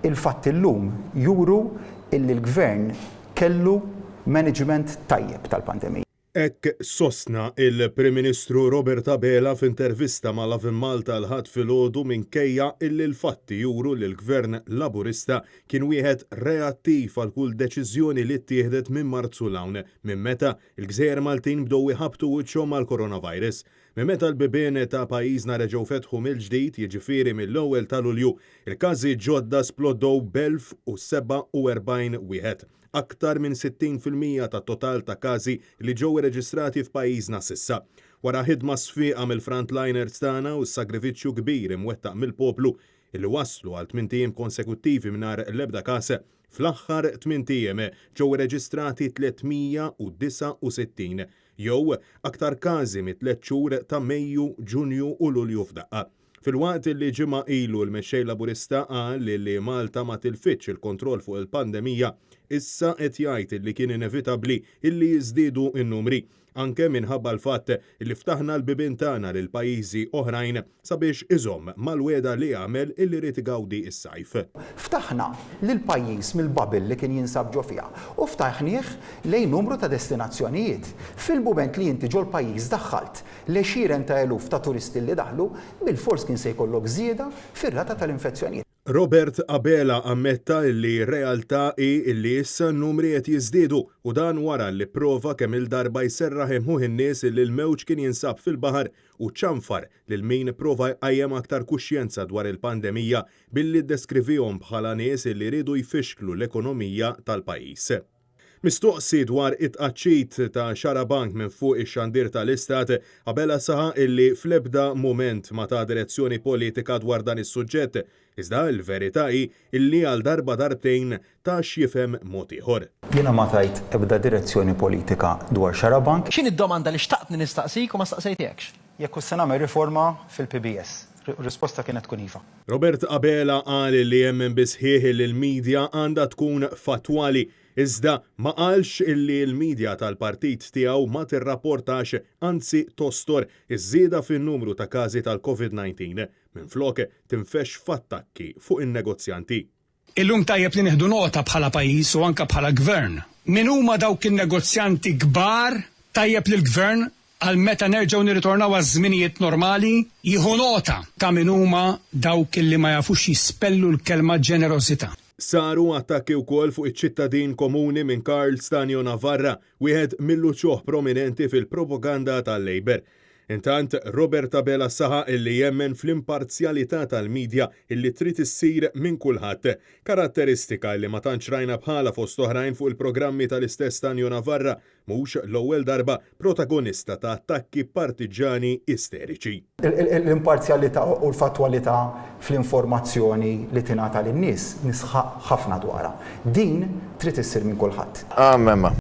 Il-fatti llum juru illi l-Gvern kellu management tajjeb tal-pandemija. Hekk sostna il-Prim Ministru Robert Abela f'intervista ma' Lovin Malta l-Ħadd filgħodu minkejja illi l-fatti juru li l-Gvern Laburista kien wieħed reattiv għal kull deċiżjoni li ttieħdet minn Marzu 'l hawn, minn meta l-gżejjer Maltin bdew iħabbtu wiċċhom mal-coronavirus. Minn meta l-bibien ta' pajjiżna reġgħu fetħu mill-ġdid, jiġifieri mill-ewwel ta' Lulju, il-każi ġodda sploddow b'1,047 wieħed, aktar minn 60% tat-total ta' każi li ġew irreġistrati f'pajjiżna s'issa. Wara ħidma sfieqa mill-frontliners tagħna u s-sagrifiċċju kbir imwettaq mill-poplu, illi wasslu għal tmint ijiem konsekuttivi mingħajr l-ebda każ, fl-aħħar tmint ijiem ġew irreġistrati 369, jew aktar każi mit-tliet xhur ta' Mejju, Ġunju u Lulju f'daqqa. Filwaqt li ġimgħa ilu l-Mexxej Laburista qal li Malta ma tilfitx il-kontroll fuq il-pandemija, issa qed jgħid li kien inevitabbli li jiżdiedu n-numri. anke minħabba l-fatt li ftaħna l-bibien tagħna lil pajjiżi oħrajn sabiex iżomm mal-wegħda li għamel illi ried igawdi s-sajf. Ftaħna lill-pajjiż mill-bubble li kien jinsab ġo fiha u ftaħnih lejn numru ta' destinazzjonijiet. Fil-mument li inti ġol-pajjiż daħħalt l-għexieren ta' eluf ta' turisti li daħlu, bilfors kien se jkollok żieda fir-rata tal-infezzjonijiet. Robert Abela ammetta li r-realtà hi li issa n-numri qed jiżdiedu u dan wara li pprova kemm-il darba jserraħ imħuħ in-nies li l-mewġ kien jinsab fil-baħar u ċanfar lil min prova jqajjem aktar kuxjenza dwar il-pandemija billi ddeskrivihom bħala nies li riedu jfixklu l-ekonomija tal-pajjiż. Mistoqsi dwar it-tqaċċit ta' Xarabank minn fuq ix-xandir tal-Istat, Abela saħaq illi fl-ebda mument ma ta direzzjoni politika dwar dan is-suġġett, iżda l-verità hi illi għal darba darbtejn ta x'jifhem mod ieħor. Jiena ma tajt ebda direzzjoni politika dwar Xarabank. X'inhi d-domanda li xtaqtni nistaqsik u ma staqsejtekx? Jekk hux se nagħmel riforma fil-PBS. U r-risposta kienet tkun iva. Robert Abela qal li jemmen bis-sħiħ li l-media għandha tkun fattwali, iżda ma qalx li l-media tal-partit tiegħu ma tirrapportax, anzi tostor, iż-żieda fin-numru ta' każi tal-Covid 19, minflok tinfexx f'attakki fuq in-negozjanti. Illum tajjeb li nieħdu nota bħala pajjiż u anke bħala Gvern min huma dawk in-negozjanti kbar, tajjeb li l-Gvern għal meta nerġgħu nirritornaw għaż-żminijiet normali jieħu nota ta' min huma dawk li ma jafux jispellu l-kelma ġenerożità. Saru attakki wkoll fuq iċ-ċittadin komuni minn Karl Stanio Navarra, wieħed mill-uċuħ prominenti fil-propaganda tal-Labour. Intant, Robert Abela saħaq illi jemmen fl-imparzjalità tal-media illi trid issir minn kulħadd. Karatteristika illi ma tantx rajna bħalha fost oħrajn fuq il-programmi tal-istess Stanio Navarra, mhux l-ewwel darba protagonista ta' attakki partiġġani isteriċi. L-imparzjalità u l-fattwalità fl-informazzjoni li tingħata lin-nies nisħaq ħafna dwarha. Din trid issir minn kulħadd. Amen.